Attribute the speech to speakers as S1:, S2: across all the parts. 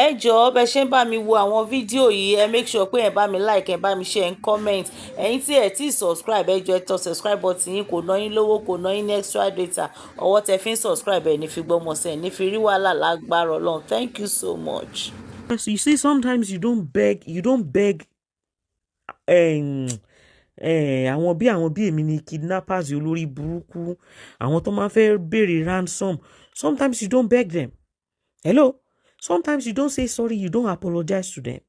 S1: Ẹ jọ̀ọ́, bẹ ṣe ń bá mi wo àwọn fídíò yìí, ẹ make sure pé ẹ bá mi like, ẹ bá mi share, ẹ comment. Ẹ̀yin tí ẹ ti subscribe, ẹ jọ̀ọ́, ẹ tọ subscribe button yín, kò ná yín lówó, kò ná yín ní extra data. Ọwọ́ tẹ fi ń subscribe ẹ ní fi gbọ́mọ sí ẹ ní fi rí wàhálà lágbára Ọlọ́run. Thank you so much.
S2: So you see, sometimes you don't beg àwọn bí èmi ni kidnappers, olórí burúkú, àwọn tó máa fẹ́ béèrè ransom. Sometimes you don't beg them. Hello? Sometimes you don't say sorry, you don't apologize to them.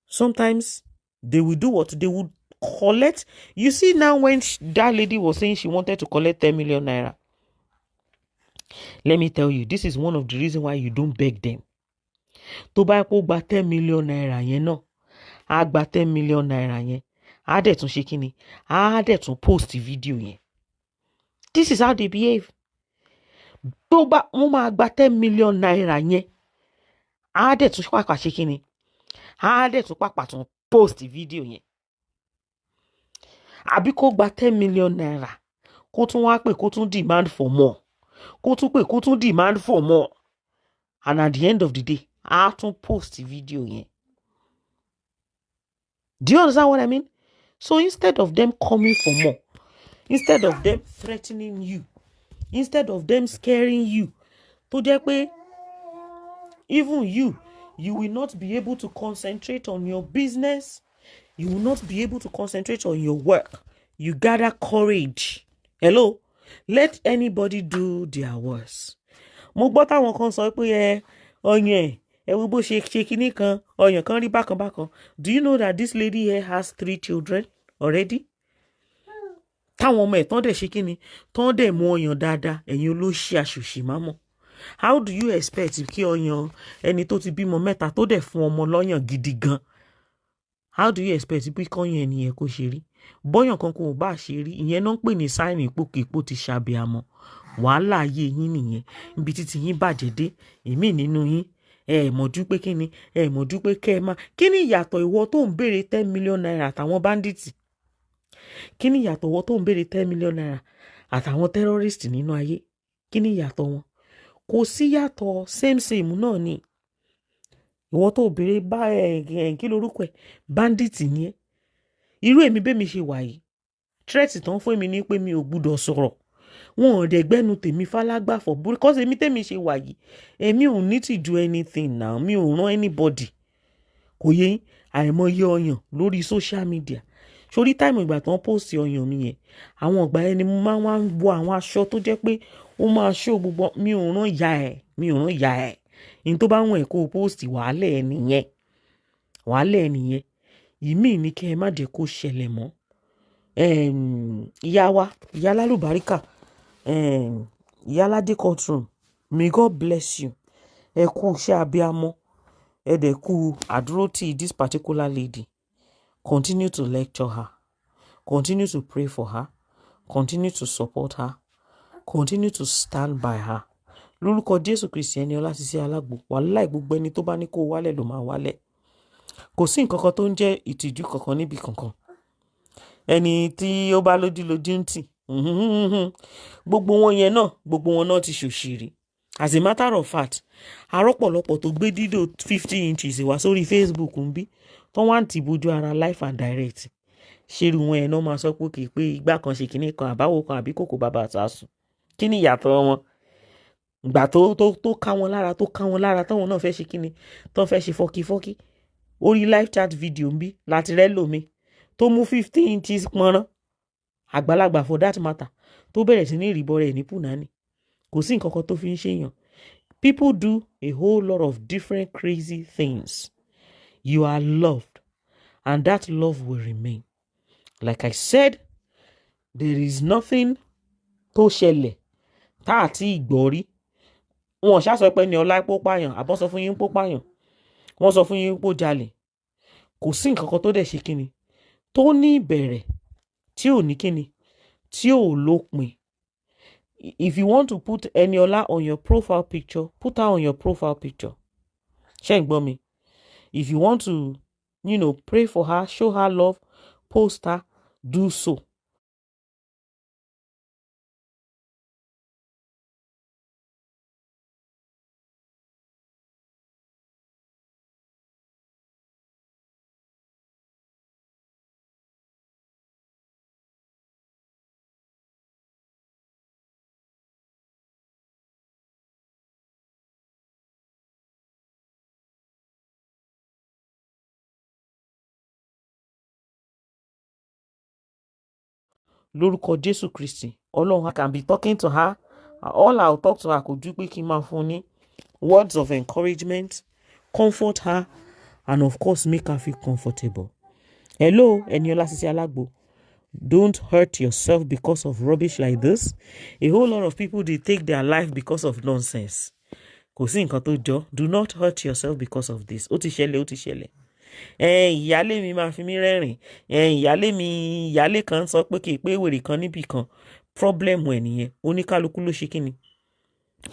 S2: Sometimes they will do what? They will collect. You see now, when that lady was saying she wanted to collect 10 million naira, let me tell you, this is one of the reasons why you don't beg them. Tó bá kó gba 10 million naira yẹn náà, á gba 10 million naira yẹn, á dẹ̀ tún ṣe kíni, á dẹ̀ tún post video yẹn. This is how they behave. Tó bá wọ́n máa gba 10 million naira yẹn, á dẹ̀ tún pàpà ṣe kíni, á dẹ̀ tún pàpà tún post video yẹn. Àbí kó gba 10 million naira, kó tún wá pè, kó tún demand for more, kó tún pè, kó tún demand for more, and at the end of the day, á tún post video yẹn. Do you understand what I mean? So instead of them coming for more, instead of them threatening you, instead of them scaring you, tó jẹ́ pé even you will not be able to concentrate on your business, you will not be able to concentrate on your work, you gather courage. Hello? Let anybody do their worst. Mo gbọ́ táwọn kan sọ pé ẹ ọyàn ẹ, ẹ wo bó ṣe ṣe kinní kan, ọyàn kan rí bákan bákan. Do you know that this lady here has three children already? Táwọn ọmọ ẹ̀ tán dẹ̀ ṣe kíni, tán dẹ̀ mú ọyàn dáadáa. Ẹ̀yin olóṣì àṣòṣì má mọ̀. How do you expect kí ọyàn ẹni tó ti bímọ mẹ́ta, tó dẹ̀ fún ọmọ lọ́yàn gidi gan, how do you expect pé kọ́yàn ẹnìyẹn kó ṣe rí? Bọ́yàn kan kò bá ṣe rí, ìyẹn náà ń pè ní sign ìpòkèpò ti ṣàbíamọ. Wàhálà ayé yín nìyẹn, ibi títí yín bàjẹ́ dé. Èmi nínú yín, ẹ mọ̀jú pé kí ni, ẹ mọ̀jú pé kẹ́ ẹ má kí ni ìyàtọ̀ ìwọ tó ń béèrè 10 million naira àtàwọn bandits? Kí ni ìyàtọ̀ ìwọ tó ń béèrè 10 million naira àtàwọn terrorist nínú ayé? Kí ni ìyàtọ̀ wọn? Kò sí yàtọ̀, same same náà ni. Ìwọ tó béèrè bá ẹ ẹ, kí lorúkọ ẹ, bandit ni ẹ. Irú èmi bẹ́mi ṣe wà yìí, threat tán fún mi ní pé mi ò gbúdọ̀ sọ̀rọ̀. Wọn ò dẹ̀ gbẹ́nu tèmi falágbàfọ̀, because èmi tèmi ṣe wà yìí, èmi ò ní to do anything now, mi ò rán anybody. Kò yé yín? Àìmọye ọyàn lórí social media. Sórí time ìgbà tó ń post ọyàn mi yẹn, àwọn ìgbà yẹn ni mo máa ń wá wọ àwọn aṣọ tó jẹ́ pé ó máa ṣó gbogbo. Mi ò rán ìyá ẹ̀, mi ò rán ìyá ẹ̀. Ní tó bá wọ̀n ẹ̀ kó o post, wàhálà ẹ̀ nìyẹn, wàhálà ẹ̀ nìyẹn. Ìmíì ní kí ẹ má jẹ́ kó ṣẹlẹ̀ mọ́. Ìyá wa, ìyá lálùbáríkà, ìyá aládé courtroom, may God bless you. Ẹ kú iṣẹ́ abiyamọ, ẹ dẹ̀ kú àdúrótì this particular lady. Continue to lecture her, continue to pray for her, continue to support her, continue to stand by her. Lórúkọ Jésù Kristi, ẹni ọlá ṣiṣẹ́ alágbo, wàhálà gbogbo ẹni tó bá ní kó wálẹ̀ ló máa wálẹ̀. Kò sí nǹkan kan tó ń jẹ́ ìtìjú kankan níbi kankan. Ẹni tí ó bá lójú lójú ń tì, gbogbo wọn yẹn náà, gbogbo wọn náà ti ṣòṣìrì. As a matter of fact, arọ́pọ̀lọpọ̀ tó gbé dídò 50 inches wá sórí Facebook ń bí tó wá ń tì bójú ara live and direct. Ṣerú wọn yẹn náà máa sọ pé kì í pé igbá kan ṣe kínní kan, àbáwò kan, àbí kòkò bàbá àtàsùn? Kí ni ìyàtọ̀ wọn? Ìgbà tó ká wọn lára, tó ká wọn lára, táwọn náà fẹ́ ṣe kínní, tó fẹ́ ṣe fọ́kífọ́kí orí live chat video ń bí láti rẹ́ lómi tó mú 50 inches pọ́nrán, àgbàlagbà for that matter, tó bẹ̀rẹ̀ sí ní ìrìbọ rẹ̀ ní pùnání. Kò sí nǹkan kan tó fi ń ṣèyàn. People do a whole lot of different crazy things. You are loved and that love will remain. Like I said, there is nothing tó ṣẹlẹ̀ tá àti ìgbọ́ rí. Wọn ṣá sọ pé ní ọlá pó pààyàn, àbọ̀ sọ fún yín pó pààyàn, wọ́n sọ fún yín pó jalè. Kò sí nǹkan kan tó dẹ̀ ṣe kíni tó ní ìbẹ̀rẹ̀ tí ò ní kíni, tí ò lópin. If you want to put Eniola on your profile picture, put her on your profile picture. Ṣé ń gbọ́ mi? If you want to pray for her, show her love, post her, do so. Lórúkọ Jésù Kristi, Ọlọ́run. I can be talking to her. All I'll talk to her kò ju pé kí n máa fún ní words of encouragement, comfort her, and of course make her feel comfortable. Hello, Eniola Sisi Alagbo. Don't hurt yourself because of rubbish like this. A whole lot of people, they take their life because of nonsense. Kò sí nǹkan tó jọ. Do not hurt yourself because of this. Ó ti ṣẹlẹ̀, ó ti ṣẹlẹ̀. Ìyálé mi máa fi mí rẹ́rìn. Ìyálé mi, ìyálé kan sọ pé kì í pé wèrè kan níbì kan. Problem ẹ̀ nìyẹn. Oníkálukú ló ṣe kíni.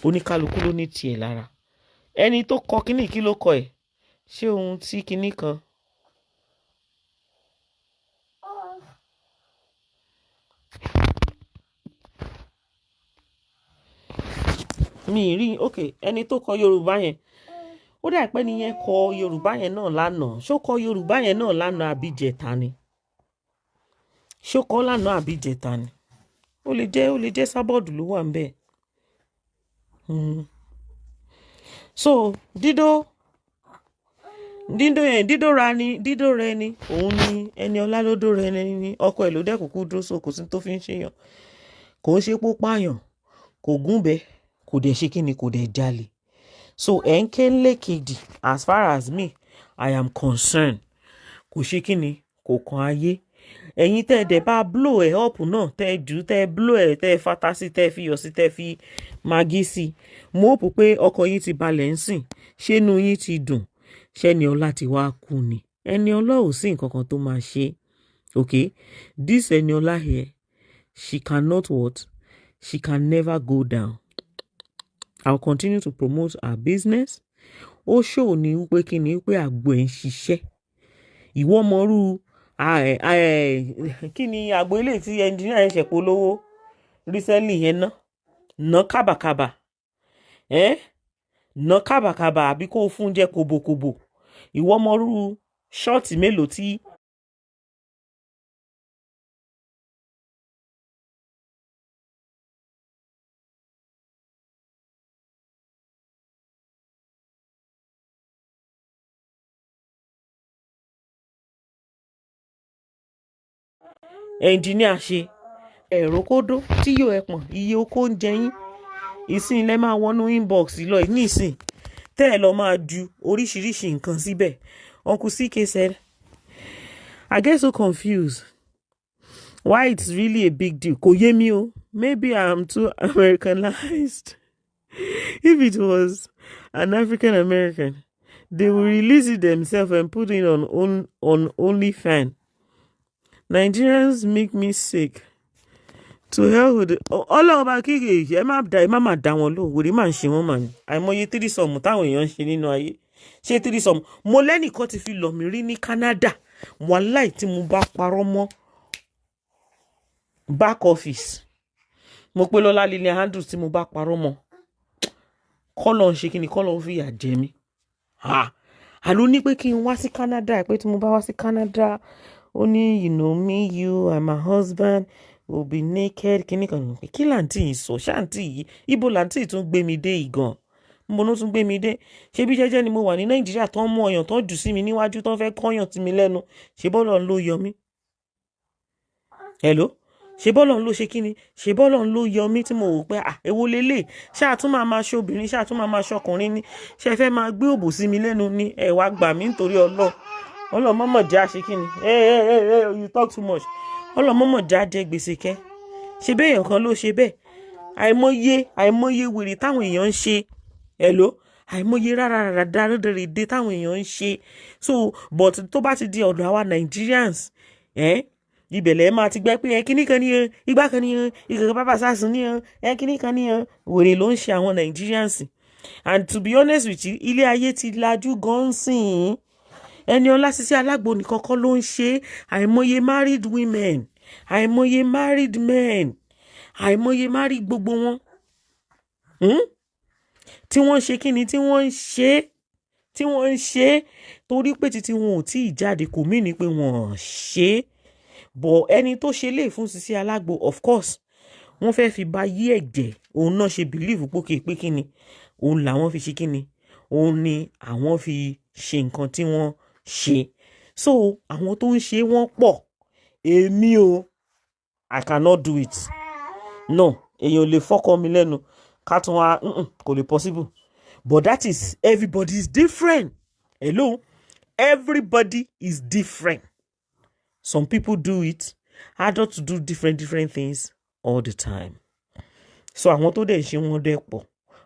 S2: Oníkálukú ló ní tiẹ̀ lára. Ẹni tó kọ kíní kí ló kọ ẹ̀? Ṣé ohun tí kíní kan? Mi rí, okay, ẹni tó kọ Yorùbá yẹn. Ó dà pé ẹni yẹn kọ Yorùbá yẹn náà lánàá. Ṣó kọ Yorùbá yẹn náà lánàá àbí ìjẹta ni? Ṣó kọ lánàá àbí ìjẹta ni? Ó lè jẹ́ sábọ̀dù ló wà níbẹ̀. So, dídó yẹn, dídó ra ni, dídó rẹ ni, òun ni Ẹniọlá ló dó rẹ ni, ọkọ ẹ̀ ló dẹ́ kúkú dúró, so kò sí tó fi ń ṣèyàn. Kò ń ṣe pé ó pààyàn, kò gúnbẹ, kò dẹ̀ ṣe kíni, kò dẹ̀ jalè. So, ẹ̀ ń ké lékejì, as far as me, I am concerned. Kò ṣe kíni, kò kan ayé. Ẹ̀yin tẹ́ ẹ dẹ̀ bá blow ẹ̀ up náà, tẹ́ ẹ jù, tẹ́ ẹ blow ẹ̀, tẹ́ ẹ fata sí, tẹ́ ẹ fi iyọ̀ sí, tẹ́ ẹ fi magí sí. Mo hope pé ọkàn yín ti balẹ̀ ń sìn. Ṣé inú yín ti dùn? Ṣé Ẹniọlá ti wá kú ni? Ẹniọlá ò sí nǹkan kan tó máa ṣe. Okay? This Eniola here, she cannot what? She can never go down. I'll continue to promote her business. Ó show ní wípé kí ni wípé àgbo ẹ̀ ń ṣiṣẹ́. Ìwọ mọrú, kí ni àgbo ilé tí engineer yẹn ṣe polówó recently yẹn ná? Ná kábàkábà. Ná kábàkábà àbí kó fún jẹ kòbòkòbò. Ìwọ mọrú shot mélòó tí engineer ṣe ẹ̀rọ kódó tí yóò ẹpọ̀n iye okó ń jẹ yín. Ìsìn lẹ máa wọnú inbox lọ nísìn tẹ́ ẹ lọ máa ju oríṣiríṣi nǹkan síbẹ̀. Uncle CK said, I get so confused why it's really a big deal. Kò yé mi o. Maybe I'm too Americanized. If it was an African American, they will release it themselves and put it on OnlyFans. Nigerians make me sick. To hell with the Ọlọ́run bá kíkì, ẹ má dá, ẹ má má dá wọn lóhùn. Wèrè máa ń ṣe wọ́n mà ní. Àìmọye threesome táwọn èèyàn ń ṣe nínú ayé. Ṣé threesome? Mo lẹ́nìkan ti fi lọ̀ mí rí ní Canada. Wàláì tí mo bá parọ́ mọ́ back office. Mo pé Lọ́lá Lillian Andrews tí mo bá parọ́ mọ́. Kọ́lọ̀ ń ṣe kí ni, kọ́lọ̀ ń fìyà jẹ mí. Ha! Àló ní pé kí n wá sí Canada, pé tí mo bá wá sí Canada, ó ní, you know me, you and my husband will be naked. Kíní kan ní pé kí làǹtí yìí sọ? Ṣé àǹtí yìí, ibo làǹtí yìí tún gbé mi dé yìí gan? Níbo ló tún gbé mi dé? Ṣé bí jẹ́jẹ́ ni mo wà ní Nàìjíríà tó ń mú ọyàn tó ń jù sí mi níwájú tó ń fẹ́ kọ́yàn sí mi lẹ́nu? Ṣé bọ́lọ̀ ń ló yọ mí? Hello? Ṣé bọ́lọ̀ ń ló ṣe kíni? Ṣé bọ́lọ̀ ń ló yọ mí tí mo wò pé, à, èwo lélẹ̀? Ṣé àtún máa máa ṣe obìnrin? Ṣé àtún máa máa ṣọkùnrin ni? Ṣé ẹ fẹ́ máa gbé òbò sí mi lẹ́nu ni? Ẹ wá gbà mí nítorí Ọlọ́run. Ọlọ́run mọ̀mọ̀ já ṣe kíni? Hey, hey, hey, hey, you talk too much. Ọlọ́run mọ̀mọ̀ já jẹ gbèsè kẹ́. Ṣé bẹ́ẹ̀ èèyàn kan ló ṣe bẹ́ẹ̀? Àìmọye, àìmọye wèrè táwọn èèyàn ń ṣe. Hello? Àìmọye rárá rárá rédèrèdè táwọn èèyàn ń ṣe. So, but tó bá ti di ọ̀dọ̀ àwa Nigerians, ibẹ̀ lẹ máa ti gbẹ́ pé ẹ kíní kan ní ẹ, igbá kan ní ẹ, ìkàkọ́ bàbá sásùn ní ẹ, ẹ kíní kan ní ẹ. Wèrè ló ń ṣe àwọn Nigerians. And to be honest with you, ilé ayé ti lajú gan sìn. Ẹniọlá Sisi Alágbo nìkan kọ́ ló ń ṣe. Àìmọye married women, àìmọye married men, àìmọye married gbogbo wọn. Tí wọ́n ṣe kíni, tí wọ́n ń ṣe, tí wọ́n ń ṣe torí pé títí wọn ò tí ì jáde kò mí ní pé wọ́n ò ṣe. But ẹni tó ṣe lè fún Sisi Alágbo, of course, wọ́n fẹ́ fi ba yí ẹ̀jẹ̀, òun náà ṣe believe pókè pé kíni, òun làwọn fi ṣe kíni, òun ni àwọn fi ṣe nǹkan tí wọ́n ṣe. So àwọn tó ń ṣe wọ́n pọ̀. Èmi o, I cannot do it. No, èèyàn ò lè fọ́kọ mi lẹ́nu ká tún wá, kò lè possible. But that is, everybody is different. Hello, everybody is different. Some people do it. Adults do different different things all the time. So àwọn tó dẹ̀ ṣe, wọ́n dẹ̀ pọ̀,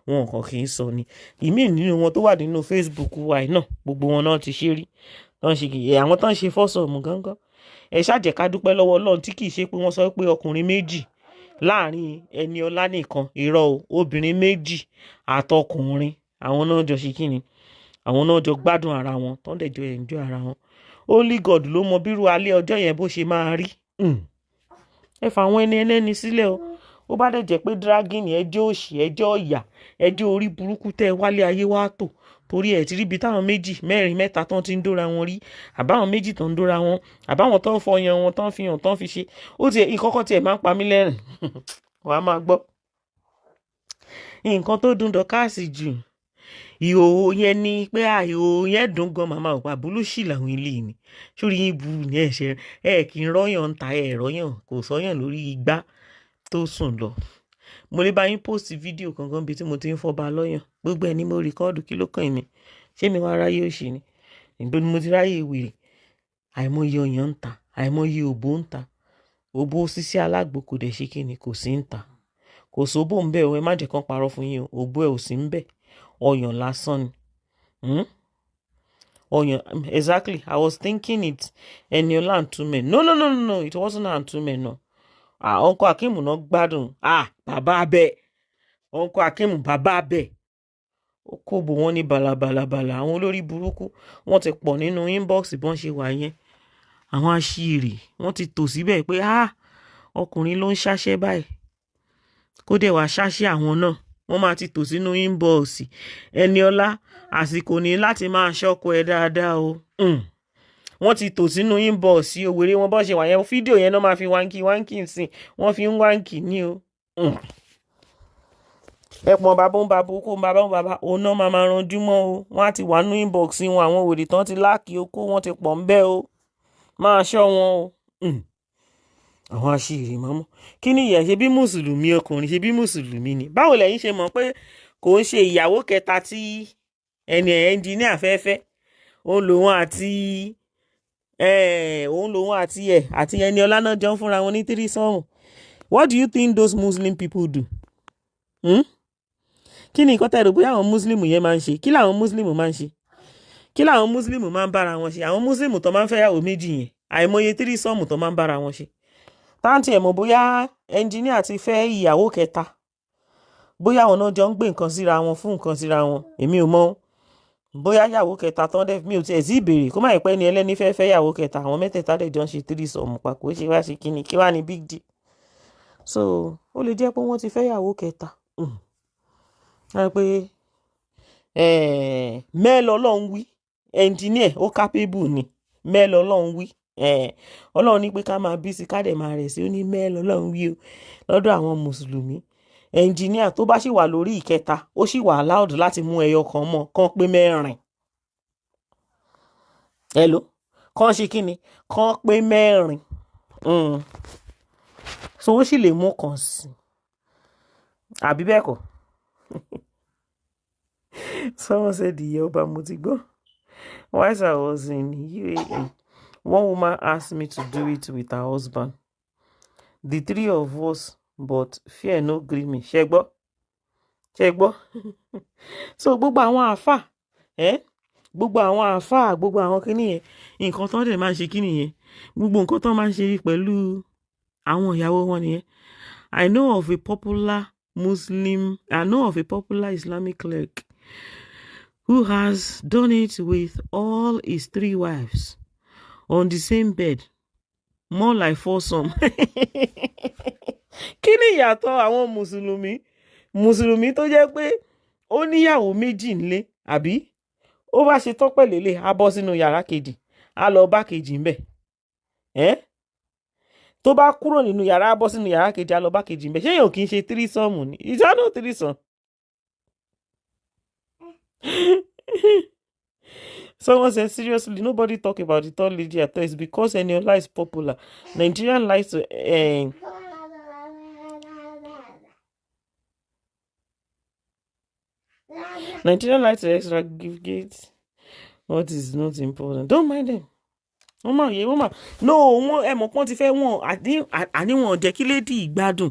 S2: wọn kàn kì í sọ ni. Ìmíì nínú wọn tó wà nínú Facebook wa yìí náà, gbogbo wọn náà ti ṣe rí, tán ṣe kì í àwọn tán ṣe foursome gángan. Ẹ ṣáàjẹ́ ká dúpẹ́ lọ́wọ́ Ọlọ́run tí kì í ṣe pé wọ́n sọ pé ọkùnrin méjì láàrin Ẹniọlá nìkan. Irọ́ o, obìnrin méjì àtọkùnrin, àwọn náà jọ ṣe kíni, àwọn náà jọ gbádùn ara wọn, tán dẹ̀ jọ enjoy ara wọn. Only God ló mọ bírú alẹ́ ọjọ́ yẹn bó ṣe máa rí. Ẹ fà àwọn ẹni ẹlẹ́ni sílẹ̀ o. Ó bá dẹ̀ jẹ́ pé dragging, ẹjọ́ òṣì, ẹjọ́ ọ̀yà, ẹjọ́ orí burúkú tẹ́ ẹ wálé ayé wá tò, torí ẹ̀ ti ríbi táwọn méjì, mẹ́rin, mẹ́ta tán ti ń dóra wọn rí, àbáwọn méjì tó ń dóra wọn, àbáwọn tó ń fọyàn wọn, tó ń fi hàn, tó ń fi ṣe. Ó tiẹ̀ ìkọ́kọ́ tiẹ̀ máa ń pa mí lẹ́rìn. Wàá máa gbọ́ nǹkan tó dùn Dorcas jù, ìhòòhò yẹn ni pé ìhòòhò yẹn dùn gan. Màmá òpá búlúṣì làwọn ilé ni sórí yín burú ní ẹ̀ṣẹ̀ ẹ̀ kì í rọ́yàn ń ta ẹ̀ rọ́yàn, kò sọ́yàn lórí igbá tó sùn lọ. Mo lè bá yín post fídíò kankan bíi tí mo ti ń fọba lọ́yàn, gbogbo ẹ̀ ní mo record. Kí ló kàn mí? Ṣé mi wá ráyè òṣì ni? Ìgbó ni mo ti ráyè wèrè. Àìmọye ọyàn ń ta, àìmọye òbó ń ta. Òbó Sisi Alágbo kò dẹ̀ ṣe kí ni, kò sí ń ta, kò sóbò ń bẹ̀ o. Ẹ má jẹ́ kán parọ́ fún yín o. Òbó ẹ̀ ò sí ń bẹ̀, ọyàn lásán ni. Ọyàn, exactly. I was thinking it, Eniola and two men. No, no, no, no, no, it wasn't and two men, no. Ah, Uncle Akeem náà gbádùn. Ah, bàbá abẹ, Uncle Akeem, bàbá abẹ, ó kó bò wọ́n ní balabalabala. Àwọn olórí burúkú, wọ́n ti pọ̀ nínú inbox bọ́n ṣe wà yẹn. Àwọn aṣièrè, wọ́n ti tò síbẹ̀ pé, ah, ọkùnrin ló ń ṣáṣẹ́ báyìí, kó dẹ̀ wá ṣáṣẹ́. Àwọn náà wọ́n máa ti tò sínú inbox. Ẹniọlá, àsìkò ní láti máa ṣọ́kọ ẹ dáadáa o. Wọ́n ti tò sínú inbox òwèrè wọn bọ́ ṣe wà yẹn. Fídíò yẹn náà máa fi wáńkì wáńkì sí, wọ́n fi ń wáńkì ní o. Ẹ̀pọ̀n bàbá ń bàbá kó bàbá ń bàbá òun náà máa ranjú mọ́ o. Wọ́n á ti wà nínú inbox wọn. Àwọn wèrè tán ti láàkì okó, wọ́n ti pọ̀ ń bẹ́ o. Máa ṣọ́ wọn o. Àwọn aṣèrè mọ́mọ́, kí ni ìyẹn? Ṣe bí mùsùlùmí ọkùnrin, ṣe bí mùsùlùmí ni. Báwo lẹ̀yin ṣe mọ̀ pé kò ń ṣe ìyàwó kẹta tí ẹni ẹnjìníà fẹ́fẹ́? Òun lòun àti ẹ̀ àti Ẹniọlá náà jọ ń fúnra wọn ní threesome. What do you think those Muslim people do? Hmm? Kí ni nǹkan tẹ́ rò bóyá àwọn Muslim yẹn máa ń ṣe? Kí làwọn Muslim máa ń ṣe? Kí làwọn Muslim máa ń bára wọn ṣe? Àwọn Muslim tó máa ń fẹ́yàwó méjì yẹn, àìmọye threesome tó máa ń bára wọn ṣe. Táǹtì ẹ̀ mọ̀ bóyá ẹnjìníà ti fẹ́ ìyàwó kẹta, bóyá àwọn náà jọ ń gbé nǹkan síra wọn fún nǹkan síra wọn, èmi ò mọ̀. Bóyá ìyàwó kẹta tán dẹ́, mi ò tiẹ̀ sí ìbéèrè. Kó má yẹ pé ní ẹlẹ́ni fẹ́ fẹ́ ìyàwó kẹta, àwọn mẹ́tẹ̀ẹ̀ta dẹ̀ jọ ń ṣe threesome papọ̀. Ṣe wá ṣe kíni, kí wá ní big deal? So ó lè jẹ́ pé wọ́n ti fẹ́ ìyàwó kẹta. Pé mẹ́ẹ̀lì Ọlọ́run wí, ẹnjìníà ó capable ni. Mẹ́ẹ̀lì Ọlọ́run wí, Ọlọ́run ní pé ká máa bí sí, ká dẹ̀ máa rẹ̀ sí. Ó ní mẹ́ẹ̀lì Ọlọ́run wí o. Lọ́dọ̀ àwọn mùsùlùmí, ẹnjìníà tó bá sì wà lórí ìkẹta, ó sì wà allowed láti mú ẹyọ kan mọ́, kán pé mẹ́rin. Hello, kán ṣe kí ni, kán pé mẹ́rin. So ó sì lè mú kan sí, àbí bẹ́ẹ̀ kọ́? Someone said the ọba, mo ti gbọ́. Whilst I was in UAE, one woman asked me to do it with her husband, the three of us, but fear no gree me. Ṣé gbọ́? Ṣé gbọ́? So gbogbo àwọn àáfà, ẹ́ gbogbo àwọn àáfà, gbogbo àwọn kíní yẹn, nǹkan tó dẹ̀ máa ń ṣe kíní yẹn, gbogbo nǹkan tó máa ń ṣe pẹ̀lú àwọn ìyàwó wọn nìyẹn. I know of a popular Islamic cleric who has done it with all his three wives on the same bed, more like foursome. Kí ni ìyàtọ̀ àwọn mùsùlùmí? Mùsùlùmí tó jẹ́ pé ó níyàwó méjì nílé, àbí ó bá ṣe tán pẹ̀lẹ́lẹ̀, á bọ́ sínú yàrá kejì, á lọ bá kejì ńbẹ̀. Ẹ́ tó bá kúrò nínú yàrá, á bọ́ sínú yàrá kejì, á lọ bá kejì ńbẹ̀. Ṣé èèyàn kì í ṣe threesome ni? Is that not threesome? Someone said, seriously, nobody talk about the third lady at all. It's because Eniola is popular. Nigerian likes to Nigeria like to extravagate what is not important. Don't mind them. Wọ́n máa yẹ, wọ́n máa no, wọ́n ẹ mọ̀ pọ́n ti fẹ́ wọ́n àní wọn ò jẹ́ kí lady gbádùn,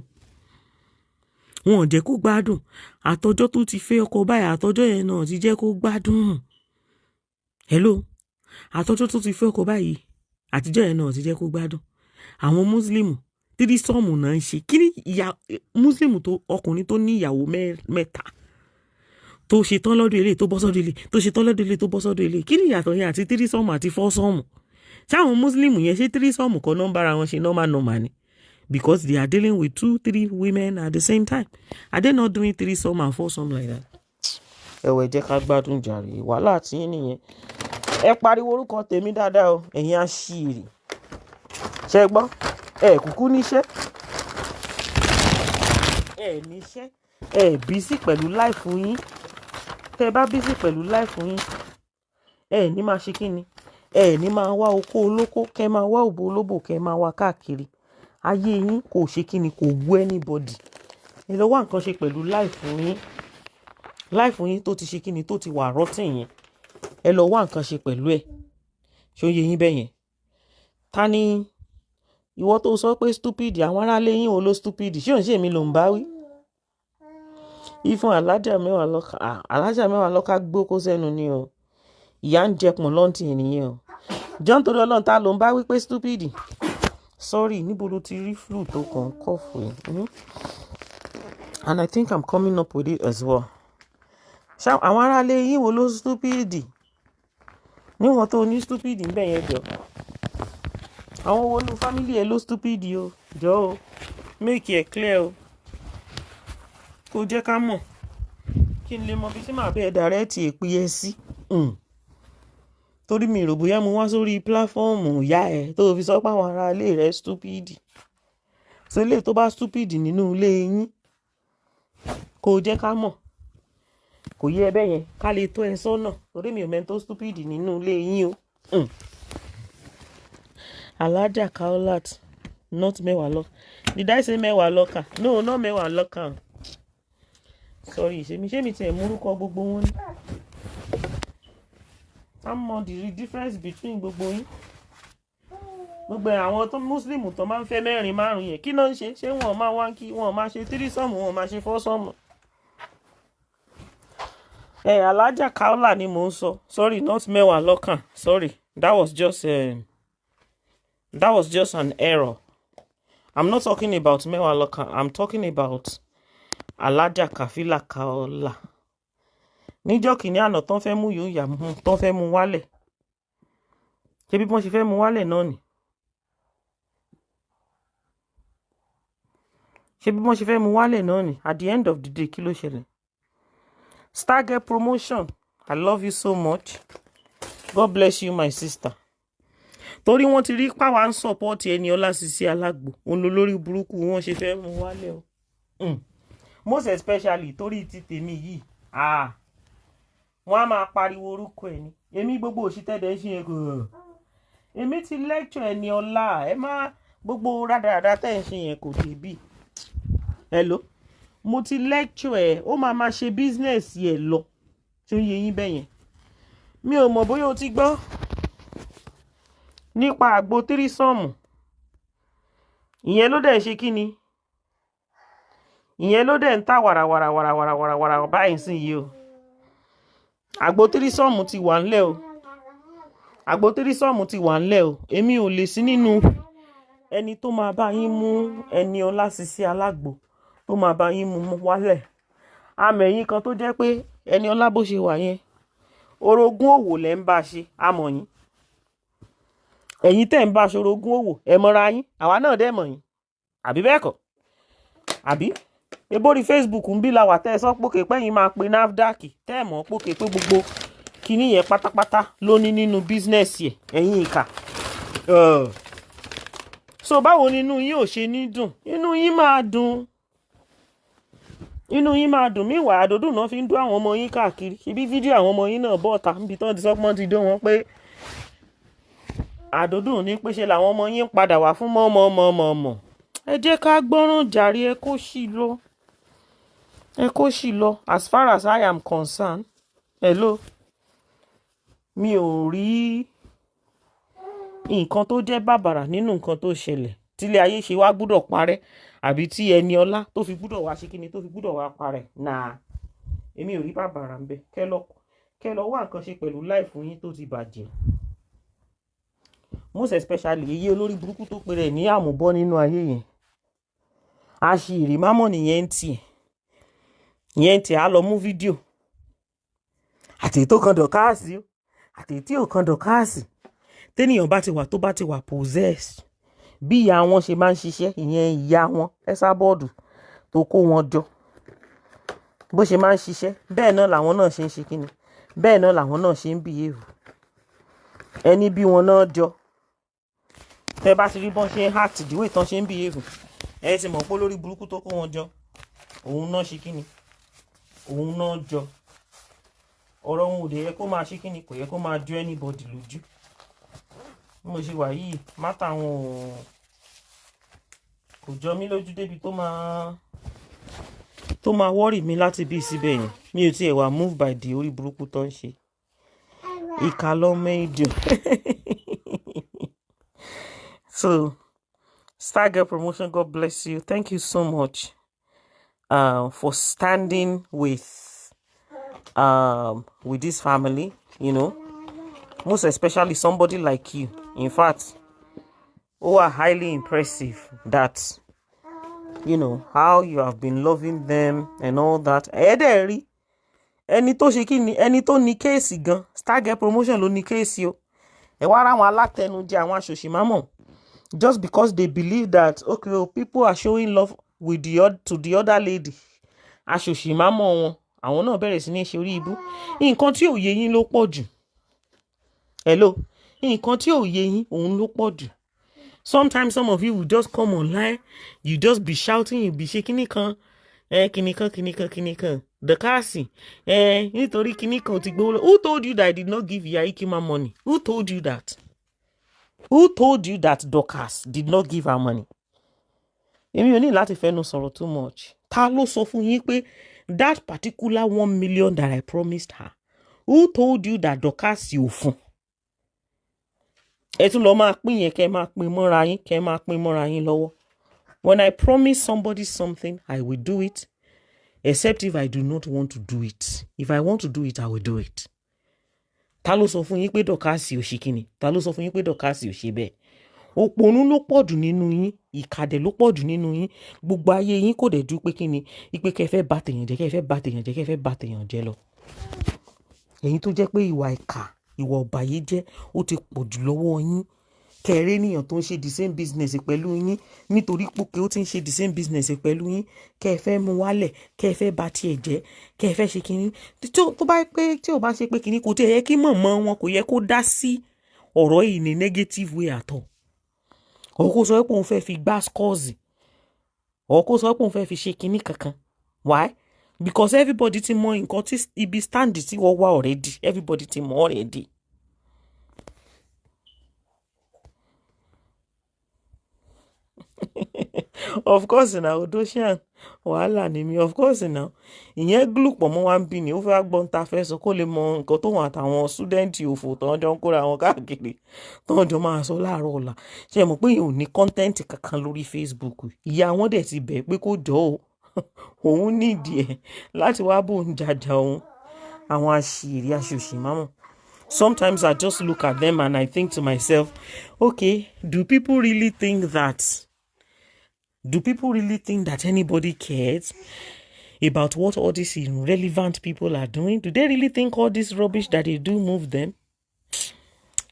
S2: wọn ò jẹ́ kó gbádùn. Àtọjọ́ tó ti fẹ́ ọkọ báyìí, àtọjọ́ yẹn náà ti jẹ́ kó gbádùn. Hello, àtọjọ́ tó ti fẹ́ ọkọ báyìí, àtijọ́ yẹn náà ti jẹ́ kó gbádùn. Àwọn Muslim, threesome náà ń ṣe. Kí ni ìyá Muslim tó ọkùnrin tó ní ìyàwó mẹ́ta, tó ṣe tán lọ́dọ̀ ilé, tó bọ́ sọ́dọ̀ ilé, tó ṣe tán lọ́dọ̀ ilé, tó bọ́ sọ́dọ̀ ilé? Kí ni ìyàtọ̀ yẹn àti threesome àti foursome? Ṣáwọn Muslim yẹn ṣe threesome kan náà ń bára wọn ṣe normal normal ni? Because they are dealing with two, three women at the same time. Are they not doing threesome and foursome like that? Ẹ̀wẹ̀, jẹ́ ká gbádùn jàre. Wàhálà tí yín nìyẹn. Ẹ pariwo orúkọ tèmi dáadáa o, ẹ̀yin aṣíìrì. Ṣé gbọ́? Ẹ kúkú níṣẹ́, ẹ níṣẹ́, ẹ busy pẹ̀lú life yín. Tẹ́ ẹ bá busy pẹ̀lú life yín, ẹ ní máa ṣe kíni, ẹ ní máa wá okó olóko, kẹ́ máa wá òbò olóbò, kẹ́ máa wá káàkiri. Ayé yín kò ṣe kíni, kò wú anybody. Ẹ lọ wá nǹkan ṣe pẹ̀lú life yín. Life yín tó ti ṣe kíni, tó ti wà rotten yẹn, ẹ lọ wá nǹkan ṣe pẹ̀lú ẹ̀. Ṣó yé yín bẹ́yẹn? Ta ni ìwọ tó sọ pé stupid? Àwọn aráalé yín wo ló stupid? Ṣé òun ṣe èmi ló ń bá wí? Ifun alájà mẹ́wàá lọ́ka, alájà mẹ́wàá lọ́ka gbókó sẹ́nu ni o. Ìyá ń jẹpọ̀n lọ́ǹtì nìyẹn o. John, torí Ọlọ́run, ta ló ń bá wí pé stupid? Sorry, níbo ló ti rí flu tó kàn ń kọ́fù yìí? And I think I'm coming up with it as well. Ṣá àwọn aráalé yín wo ló stupid níwọ̀n tó ní stupid ń bẹ̀ yẹn? Jọ, àwọn wo ní family ẹ ló stupid o? Jọ o, make it clear o, kó jẹ́ ká mọ̀, kí n lè mọ bí tí màá bẹ́ẹ̀ direct èpè ẹ sí. Torí mi rò bóyá mo wá sórí platform ìyá ẹ tó fi sọ pé àwọn ará ilé rẹ stupid. So ilé tó bá stupid nínú ilé yín, kó jẹ́ ká mọ̀. Kò yẹ ẹ bẹ́ẹ̀ yẹn, ká lè tó ẹ sọ́nà, torí mi ò mẹ́ni tó stupid nínú ilé yín o. Alhaja Kaolat, not mẹ́wàá lọ́kà. Did I say mẹ́wàá lọ́kà? No, not mẹ́wàá lọ́kà. Sorry, ṣé mi tiẹ̀ múrúkọ gbogbo wọn ni? I'm mọ the difference between gbogbo yín. Gbogbo àwọn tó Muslim tó máa ń fẹ́ mẹ́rin, márùn yẹn, kí náà ń ṣe? Ṣé wọn máa wá kí wọn máa ṣe threesome, wọn máa ṣe foursome? Ẹ Alhaja Kaola ni mò ń sọ. Sorry, not mẹ́wàá lọ́kàn. Sorry, that was just an error. I'm not talking about mẹ́wàá lọ́kàn. I'm talking about Alhaja Kafila Kaola. Níjọ́ kìíní àná tán fẹ́ mú yòó yà mú, tán fẹ́ mú wálẹ̀, ṣé bí wọ́n ṣe fẹ́ mú wálẹ̀ náà ni? Ṣé bí wọ́n ṣe fẹ́ mú wálẹ̀ náà ni? At the end of the day, kí ló ṣẹlẹ̀? Stargate Promotion, I love you so much. God bless you, my sister. Torí wọ́n ti rí páwa ń support Ẹniọlá Sisi Alágbo, òun ló lórí burúkú wọ́n ṣe fẹ́ mú wálẹ̀ o. Most especially torí ti tèmi yìí, ah, wọ́n á máa pariwo orúkọ ẹ̀ ní. Èmi gbogbo òṣìṣẹ́ ṣe é kò, èmi ti lecture Ẹniọlá. Ẹ má gbogbo rádaràda tẹ́ ẹ̀ ń ṣe yẹn, kò débì. Hello, mo ti lecture ẹ̀, ó máa máa ṣe business yẹ lọ. Tí ó yẹ yín bẹ́yẹn, mi ò mọ̀ bóyá o ti gbọ́ nípa àgbo threesome. Ìyẹn ló dẹ̀ ń ṣe kí ni, ìyẹn ló dẹ̀ ń tà wàràwàràwàràwàràwàrà báyìí sí yìí o. Àgbo threesome ti wà ńlẹ̀ o. Àgbo threesome ti wà ńlẹ̀ o. Èmi ò lè sí nínú ẹni tó máa bá yín mú Ẹniọlá Sisi Alágbo, tó máa bá yín mú wálẹ̀. Àmẹ̀yìn kan tó jẹ́ pé Ẹniọlá bó ṣe wà yẹn, orogún òwò lẹ́ ń bá ṣe. Àmọ̀ yín, ẹ̀yin tẹ́ ń bá aṣọ orogún òwò, ẹ mọ́ra yín, àwa náà dẹ̀ mọ̀ yín, àbí bẹ́ẹ̀ kọ́? Àbí ebórí Facebook ń bí la wà tẹ́ ẹ sọ pókè pẹ́yìn máa pe NAFDAC, tẹ́ ẹ mọ̀ pókè pé gbogbo kinní yẹn pátápátá ló ní nínú business yẹn, ẹ̀yin ìkà. So báwo ni inú yín ò ṣe ní dùn? Inú yín máa dùn, inú yín máa dùn. Míwàá àdódùn náà fi ń dún àwọn ọmọ yín káàkiri. Ibi fídíò àwọn ọmọ yín náà bọ́ọ̀ta níbi tí wọ́n ti sọ pé wọ́n ti dún wọn, pé àdódùn ní pé ṣe làwọn ọmọ yín padà wá fún mọ́mọ́mọ́mọ́. Ẹ jẹ́ ká gbọ́ràn jàre. Ẹ kó sì lọ, ẹ kó sì lọ. As far as I am concerned. Hello, mi ò rí nǹkan tó jẹ́ bàbàrà nínú nǹkan tó ṣẹlẹ̀ tílé ayé ṣe wá gbúdọ̀ parẹ́, àbí tí Ẹniọlá tó fi gbúdọ̀ wá ṣe kíni, tó fi gbúdọ̀ wá parẹ́ náà. Èmi ò rí bàbàrà ń bẹ. Kẹ́ lọ wá nǹkan ṣe pẹ̀lú life yín tó ti bàjẹ́, most especially èyí olórí burúkú tó pe rẹ̀ ní àmúbọ́ nínú ayé yẹn. Àṣìírí mámọ̀ nìyẹn ń tiẹ̀, ìyẹn ń tiẹ̀ á lọ mú fídíò àti èyí tó kan Dorcas o, àti èyí tí ò kan Dorcas. Tẹ́nìyàn bá ti wà, tó bá ti wà possessed, bí ìyá wọn ṣe máa ń ṣiṣẹ́, ìyẹn ìyá wọn Esabod tó kó wọn jọ, bó ṣe máa ń ṣiṣẹ́, bẹ́ẹ̀ náà làwọn náà ṣe ń ṣe kíni, bẹ́ẹ̀ náà làwọn náà ṣe ń behave. Ẹni bí wọn náà jọ, tẹ́ bá ti rí bọ́n ṣe ń act, the way tán ṣe ń behave, ẹ ti mọ̀ pé lórí burúkú tó kó wọn jọ, òun náà ṣe kíni, òun náà jọ. Ọ̀rọ̀ òun ò dé yẹ kó máa ṣe kíni, kò yẹ kó máa jọ anybody lójú. Bí mo ṣe wà yìí, matter wọn ò kò jọ mí lójú débi tó máa worry mi láti bí síbẹ̀ yẹn. Mi ò tiẹ̀ wà move by the orí burúkú tó ń ṣe. Ìkà lọ́mọ ìdùn. So Star Girl Promotion, God bless you. Thank you so much for standing with this family, most especially somebody like you. In fact, who are highly impressive that you know how you have been loving them and all that. Ẹ dẹ̀ rí ẹni tó ṣe kí ni, ẹni tó ní case gan. Star Girl Promotion ló ní case o. Ẹ wá ráwọn alátẹnujẹ, àwọn aṣòṣìmámọ̀, just because they believe that, okay, oh, people are showing love with the to the other lady. Aṣòṣìmámọ̀ wọn, àwọn náà bẹ̀rẹ̀ sí ní ṣe orí ibú. Nǹkan tí ò yé yín ló pọ̀ jù. Hello, nǹkan tí ò yé yín òun ló pọ̀ jù. Sometimes some of you will just come online, you just be shouting, you be ṣe kíní kan, ẹ kíní kan, kíní kan, kíní kan, Dorcas, ẹ nítorí kíní kan ò ti gbowó lọ. Who told you that I did not give Iya Ikima money? Who told you that? Who told you that Dorcas did not give her money? Èmi ò ní láti fẹnu sọ̀rọ̀ too much. Ta ló sọ fún yín pé that particular 1 million that I promised her, who told you that Dorcas ò fún? Ẹ tún lọ máa pín yẹn, kẹ́ máa pín mọ́ra yín, kẹ́ máa pín mọ́ra yín lọ́wọ́. When I promise somebody something, I will do it, except if I do not want to do it. If I want to do it, I will do it. Ta ló sọ fún yín pé Dorcas ò ṣe kíni? Ta ló sọ fún yín pé Dorcas ò ṣe bẹ́ẹ̀? Òpònú ló pọ̀ jù nínú yín, ìkàdẹ̀ ló pọ̀ jù nínú yín. Gbogbo ayé yín kò dẹ̀ ju pé kíni, ipe kẹ́ fẹ́ bà tèèyàn jẹ́, kẹ́ fẹ́ bà tèèyàn jẹ́, kẹ́ fẹ́ bà tèèyàn jẹ́ lọ. Ẹ̀yin tó jẹ́ pé ìwà ìkà, ìwà ọ̀bàyéjẹ́ ó ti pọ̀ jù lọ́wọ́ yín. Kẹrẹ́ ènìyàn tó ń ṣe the same business pẹ̀lú yín, nítorí pé ó ti ń ṣe the same business pẹ̀lú yín, kẹ́ ẹ fẹ́ mú wálẹ̀, kẹ́ ẹ fẹ́ bà tiẹ̀ jẹ́, kẹ́ ẹ fẹ́ ṣe kínní. Tó bá pé tí ò bá ṣe pé kínní, kò tí ẹ yẹ kí mọ̀mọ́ wọn, kò yẹ kó dá sí ọ̀rọ̀ yìí ní negative way at all. Ọ̀ kó sọ pé òun fẹ́ fi gbá scores, ọ̀ kó sọ pé òun fẹ́ fi ṣe kínní kankan. Why? Because everybody ti mọ nǹkan tí ibi stand tí wọ́n wá already. Everybody ti mọ already. Of course na Odosian wàhálà ni mi, of course na ìyẹn glue pọ̀ mọ́ wa ń bí ni ó fẹ́ gbọ́n ta fẹ́ sọ, kó lè mọ nǹkan tóun àtàwọn student òfò tó ń jọ ń kóra wọn káàkiri, tó ń jọ máa sọ láàárọ̀ ọ̀la. Ṣe mọ̀ pé ìyẹn ò ní content kankan lórí Facebook? Ìyá wọn dẹ̀ ti bẹ̀ pé kó jọ o, òun nídìí ẹ̀ láti wá bóun jàjà òun. Àwọn aṣèrè aṣòṣì mámọ̀. Sometimes I just look at them and I think to myself, okay, do people really think that anybody cares about what all these irrelevant people are doing? Do they really think all this rubbish that they do move them?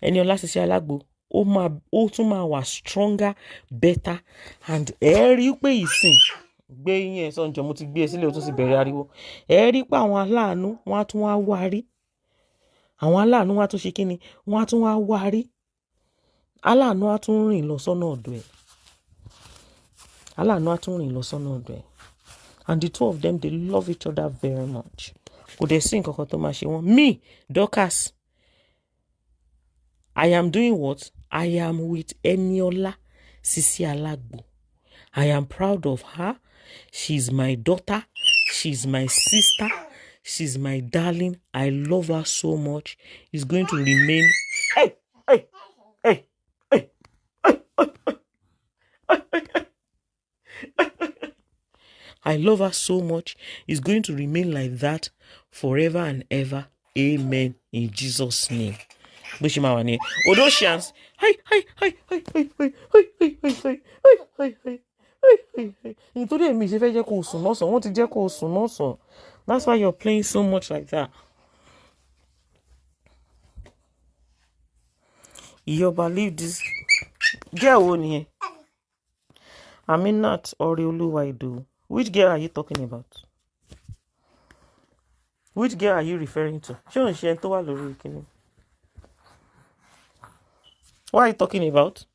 S2: Eniola Sisi Alagbo, ó máa, ó tún máa wà stronger, better, and ẹ rí pé ìsìn gbé yín ẹ̀ sọ̀njọ́, mo ti gbé e sílẹ̀, ó tún ti bẹ̀rẹ̀ ariwo. Ẹ rí pé àwọn aláàánú wọn á tún wá wá rí. Àwọn aláàánú wọn á tún ṣe kíni, wọn á tún wá wá rí. Aláàánú á tún rìn lọ sọ́nà ọ̀dọ̀ ẹ̀. Aláàánú á tún rìn lọ sọ́nà ọ̀dọ̀ ẹ̀. And the two of them, they love each other very much. Kò dẹ̀ sí nǹkan kan tó máa ṣe wọ́n. Me, Dorcas, I am doing what? I am with Eniola Sisi Alagbo. I am proud of her. She's my daughter. She's my sister. She's my darling. I love her so much. It's going to remain. Hey, hey, hey, hey, hey, hey, hey, hey. I love her so much. It's going to remain like that forever and ever. Amen. In Jesus' name. Bó ṣe máa wà nìyẹn. Odosians. Hi, hi, hi, hi, hi, hi, hi, hi, hi, hi, hi, hi, hi, hi, hi. Nítorí èmi ṣe fẹ́ jẹ́ kó o sùn lọ́sàn-án. Wọ́n ti jẹ́ kó o sùn lọ́sàn-án. That's why you're playing so much like that. Ìyọba, leave this. Girl wo nìyẹn? Aminat Oreoluwa Idowu. Which girl are you talking about? Which girl are you referring to? Ṣé òun ṣe ẹni tó wà lórí kíní? What are you talking about?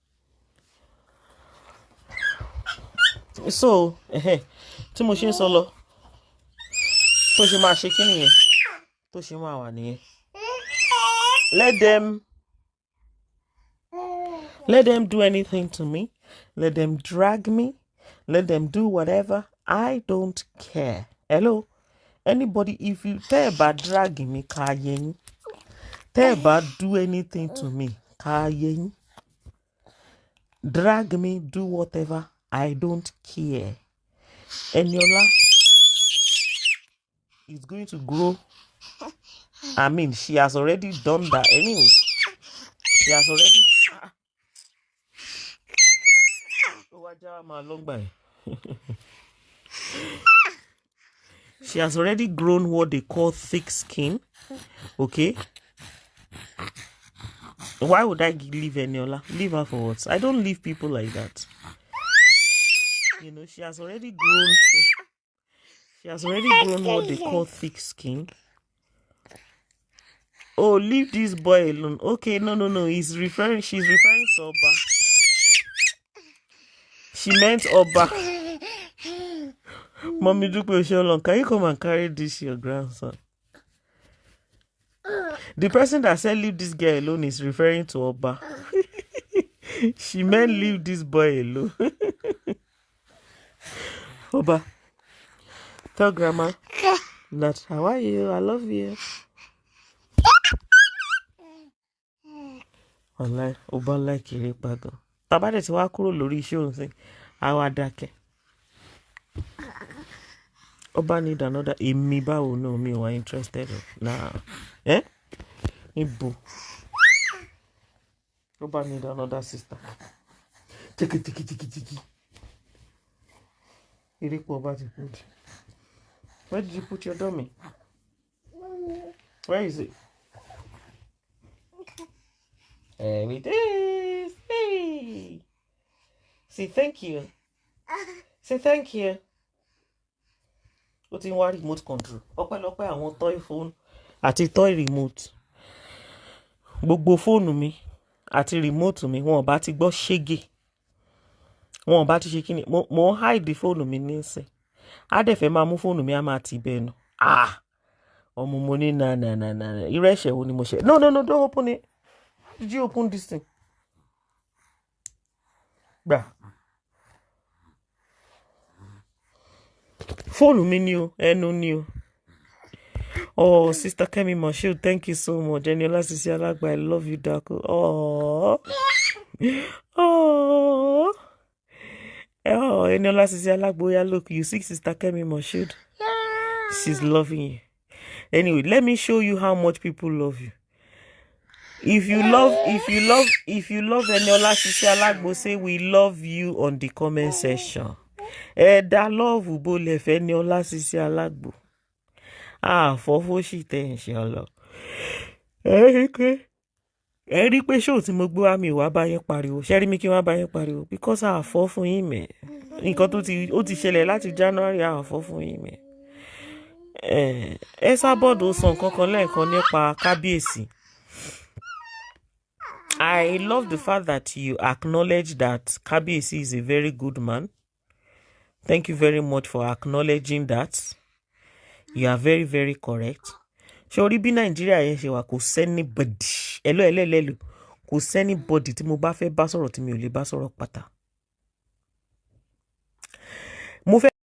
S2: So, tí mo ṣe ń sọ lọ, tó ṣe máa ṣe kí nìyẹn, tó ṣe máa wà nìyẹn. Let them do anything to me. Let them drag me. Let them do whatever. I don't care. Hello? Anybody, if you tẹ́ ẹ̀ bá drag me, ká yẹ yín. Tẹ́ ẹ̀ bá do anything to me, ká yẹ yín. Drag me, do whatever. I don't care. Eniola is going to grow. I mean, she has already done that anyway. She has already. Ó wá já máa lọ gbà yẹn. She has already grown what they call thick skin. Okay. Why would I leave Eniola? Leave her for what? I don't leave people like that. You know, she has already grown. She has already grown what they call thick skin. Oh, leave this boy alone. Okay, no, no, no. He's referring. She's referring to Oba. She meant Oba. Mommy Dupe Osholon, can you come and carry this your grandson? The person that said leave this girl alone is referring to Oba. She meant leave this boy alone. Oba, tell grandma that how are you? I love you. Wàláì, Ọba like eré pa gan. Tá bá dẹ̀ ti wá kúrò lórí iṣẹ́ òun sí, á wá dákẹ́. Ọba need another. Èmi báwo náà mi ò wá interested o. Nah. Eh? Níbo? Ọba need another sister. Tiki tiki tiki tiki. Eré pọ̀ ọba ti pọ̀ jù. Where did you put your dummy? Where is it? There it is. Hey. Say thank you. Say thank you. Ó ti ń wá remote control. Ọpẹ́lọpẹ́ àwọn toy phone àti toy remote. Gbogbo fóònù mi àti remote mi wọn ò bá ti gbọ́ ṣége. Wọn ò bá ti ṣe kíni. Mo ń hide fóònù mi nísìn. Á dẹ̀ fẹ́ máa mú fóònù mi á máa tì bẹ́ẹ̀ nù. Ah! Ọmọ mo ní na na na na. Irú ẹ̀ṣẹ̀ wo ni mo ṣe? No, no, no, don't open it. How did you open this thing? Gbà. Fóònù mi ni o, ẹnu ni o. Oh, Sister Kemi Moshood, thank you so much. Eniola Sisi Alagba, I love you, Dako. Oh, oh, oh, Eniola Sisi Alagba, yeah, look, you see Sister Kemi Moshood. She's loving you. Anyway, let me show you how much people love you. If you love, if you love, if you love Eniola Sisi Alagbo, say we love you on the comment section. Ẹ dá love bolẹ̀ fẹ́ Eniola Sisi Alagbo. Àfọ́fọ́ sì tẹ̀ ń ṣe ọlọ. Ẹ rí pé ṣó tí mo gbé wá mi wá bá yín pariwo. Ṣé rí mi kí wọ́n bá yín pariwo? Because àfọ́ fún yín mẹ́. Nǹkan tó ti ó ti ṣẹlẹ̀ láti January àfọ́ fún yín mẹ́. Ẹ sábọ̀dọ̀ sọ nǹkan kan lẹ́ẹ̀kan nípa kábíyèsí. I love the fact that you acknowledge that Kábíyèsí is a very good man. Thank you very much for acknowledging that. You are very, very correct. Ṣé orí bí Nàìjíríà yẹn ṣe wà kò s'anybody ẹ̀lọ́ ẹ̀lẹ́lẹ́lò kò s'anybody tí mo bá fẹ́ bá sọ̀rọ̀ tí mi ò lè bá sọ̀rọ̀ pátá. Mo fẹ́